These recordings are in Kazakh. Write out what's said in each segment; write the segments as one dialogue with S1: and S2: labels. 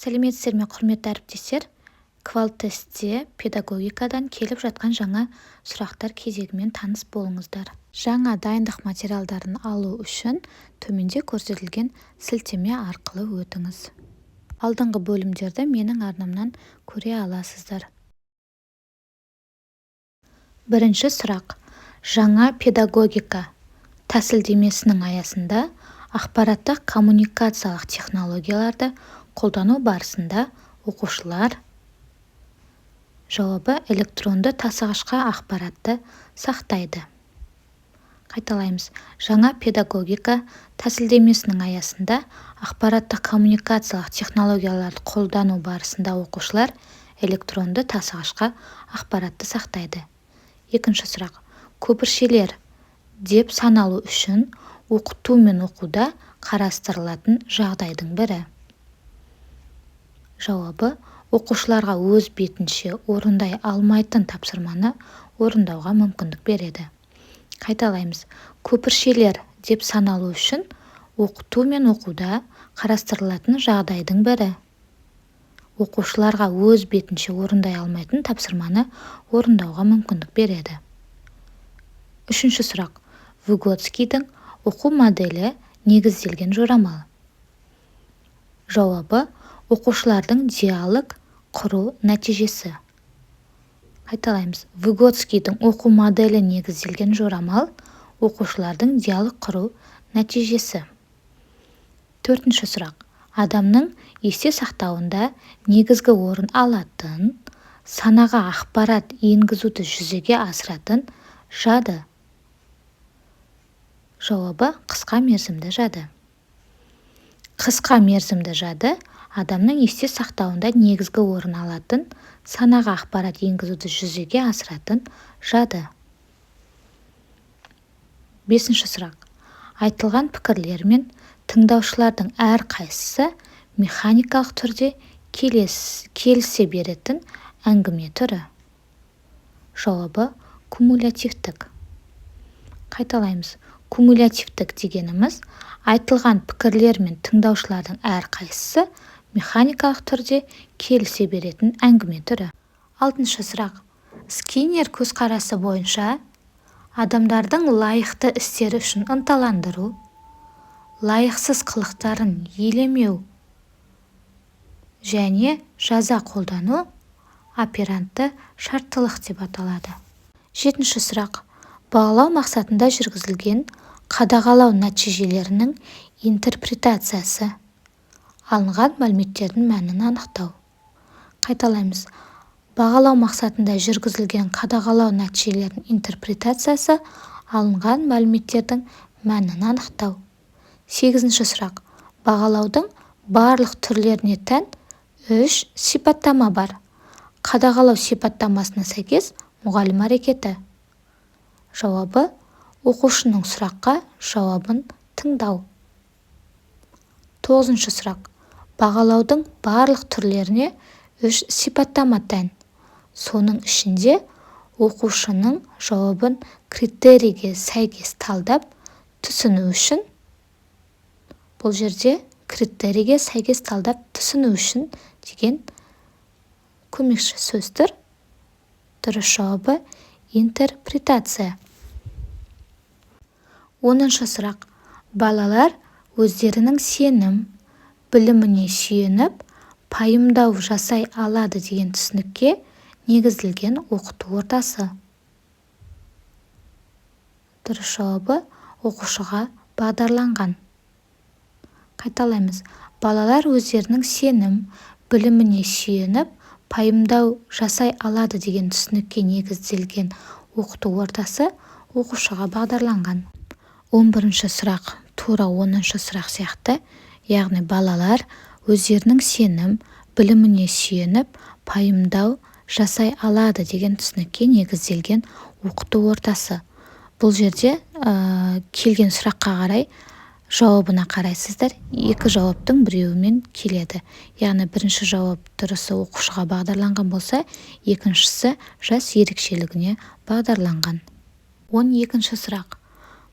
S1: Сәлеметсіздер ме, құрметті әріптестер! Квалтестте педагогикадан келіп жатқан жаңа сұрақтар кезегімен таныс болыңыздар. Жаңа дайындық материалдарын алу үшін төменде көрсетілген сілтеме арқылы өтіңіз. Алдыңғы бөлімдерді менің арнамнан көре аласыздар. Бірінші сұрақ: жаңа педагогика тәсілдемесінің аясында ақпараттық-коммуникациялық технологияларды қолдану барысында оқушылар. Жауабы: электронды тасығышқа ақпаратты сақтайды. Қайталаймыз: жаңа педагогика тәсілдемесінің аясында ақпараттық-коммуникациялық технологияларды қолдану барысында оқушылар электронды тасығышқа ақпаратты сақтайды. Екінші сұрақ: көпіршелер деп саналу үшін оқыту мен оқуда қарастырылатын жағдайдың бірі. Жауабы: оқушыларға өз бетінше орындай алмайтын тапсырманы орындауға мүмкіндік береді. Қайталаймыз: көпіршелер деп саналу үшін оқыту мен оқуда қарастырылатын жағдайдың бірі: оқушыларға өз бетінше орындай алмайтын тапсырманы орындауға мүмкіндік береді. Үшінші сұрақ: Выготскийдің оқу моделі негізделген жорамал. Жауабы: оқушылардың диалог құру нәтижесі. Қайталаймыз: Выготскийдің оқу моделі негізделген жорамал: оқушылардың диалог құру нәтижесі. Төртінші сұрақ: адамның есте сақтауында негізгі орын алатын, санаға ақпарат енгізуді жүзеге асыратын жады. Жауабы: қысқа мерзімді жады. Қысқа мерзімді жады: адамның есте сақтауында негізгі орын алатын, санаға ақпарат енгізуді жүзеге асыратын жады. Бесінші сұрақ: айтылған пікірлер мен тыңдаушылардың әрқайсысы механикалық түрде келісе беретін әңгіме түрі. Жауабы: кумулятивтік. Қайталаймыз: кумулятивтік дегеніміз – айтылған пікірлер мен тыңдаушылардың әрқайсысы механикалық түрде келісе беретін әңгіме түрі. Алтыншы сұрақ: Скиннер көзқарасы бойынша адамдардың лайықты істері үшін ынталандыру, лайықсыз қылықтарын елемеу және жаза қолдану оперантты шарттылық деп аталады. Жетінші сұрақ: бағалау мақсатында жүргізілген қадағалау нәтижелерінің интерпретациясы: алынған мәліметтердің мәнін анықтау. Қайталаймыз: бағалау мақсатында жүргізілген қадағалау нәтижелерінің интерпретациясы: алынған мәліметтердің мәнін анықтау. Сегізінші сұрақ: бағалаудың барлық түрлеріне тән үш сипаттама бар. Қадағалау сипаттамасына сәйкес мұғалім әрекеті. Жауабы: оқушының сұраққа жауабын тыңдау. Тоғызыншы сұрақ: бағалаудың барлық түрлеріне үш сипаттама тән. Соның ішінде оқушының жауабын критерийге сәйкес талдап түсіну үшін. Бұл жерде «критерийге сәйкес талдап түсіну үшін» деген көмекші сөз тұр. Дұрыс жауабы: интерпретация. 10-шы сұрақ: балалар өздерінің сенім, біліміне сүйеніп пайымдау жасай алады деген түсінікке негізделген оқыту ортасы. Дұрыс жауабы: оқушыға бағдарланған. Қайталаймыз: балалар өздерінің сенім, біліміне сүйеніп пайымдау жасай алады деген түсінікке негізделген оқыту ортасы: оқушыға бағдарланған. 11-ші сұрақ тура 10-шы сұрақ сияқты, яғни балалар өздерінің сенім, біліміне сүйеніп пайымдау жасай алады деген түсінікке негізделген оқыту ортасы. Бұл жерде келген сұраққа қарай жауабына қарайсыздар. Екі жауаптың біреуімен келеді, яғни бірінші жауап дұрысы оқушыға бағдарланған болса, екіншісі жас ерекшелігіне бағдарланған. 12-ші сұрақ: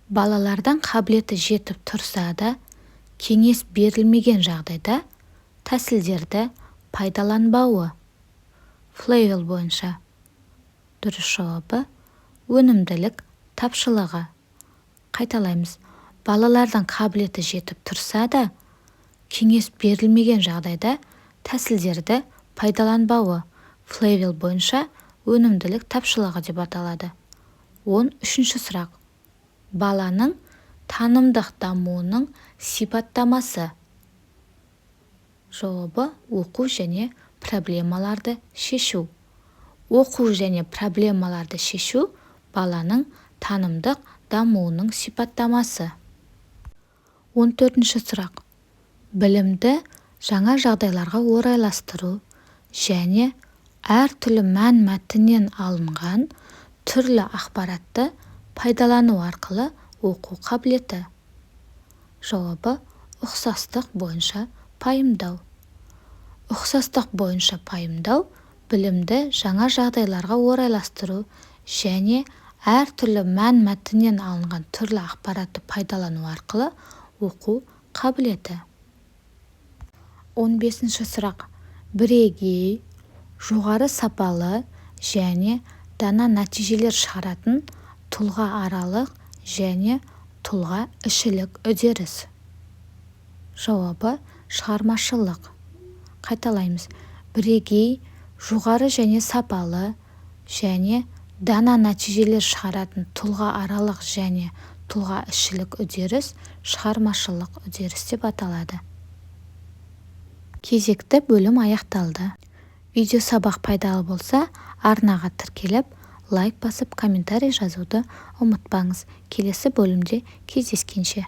S1: балалардың қабілеті жетіп тұрса да, кеңес берілмеген жағдайда тәсілдерді пайдаланбауы. Флейвел бойынша дұрыс жауабы: өнімділік тапшылығы. Қайталаймыз: балалардың қабілеті жетіп тұрса да, кеңес берілмеген жағдайда тәсілдерді пайдаланбауы Флейвел бойынша өнімділік тапшылығы деп аталады. 13-сұрақ. Баланың танымдық дамуының сипаттамасы. Жауабы: оқу және проблемаларды шешу. Оқу және проблемаларды шешу – баланың танымдық дамуының сипаттамасы. 14-сұрақ. Білімді жаңа жағдайларға орайластыру және әртүрлі мәнмәтіннен алынған түрлі ақпаратты пайдалану арқылы оқу қабілеті. Жауабы: ұқсастық бойынша пайымдау. Ұқсастық бойынша пайымдау – білімді жаңа жағдайларға орайластыру және әртүрлі мәнмәтіннен алынған түрлі ақпаратты пайдалану арқылы оқу қабілеті. 15-сұрақ. Бірегей, жоғары сапалы және дана нәтижелер шығаратын тұлғааралық және тұлғаішілік үдеріс. Жауабы: шығармашылық. Қайталаймыз: бірегей, жоғары және сапалы және дана нәтижелер шығаратын тұлғааралық және тұлғаішілік үдеріс шығармашылық үдеріс деп аталады. Кезекті бөлім аяқталды. Видеосабақ пайдалы болса, арнаға тіркеліп, лайк басып, комментарий жазуды ұмытпаңыз. Келесі бөлімде кездескенше!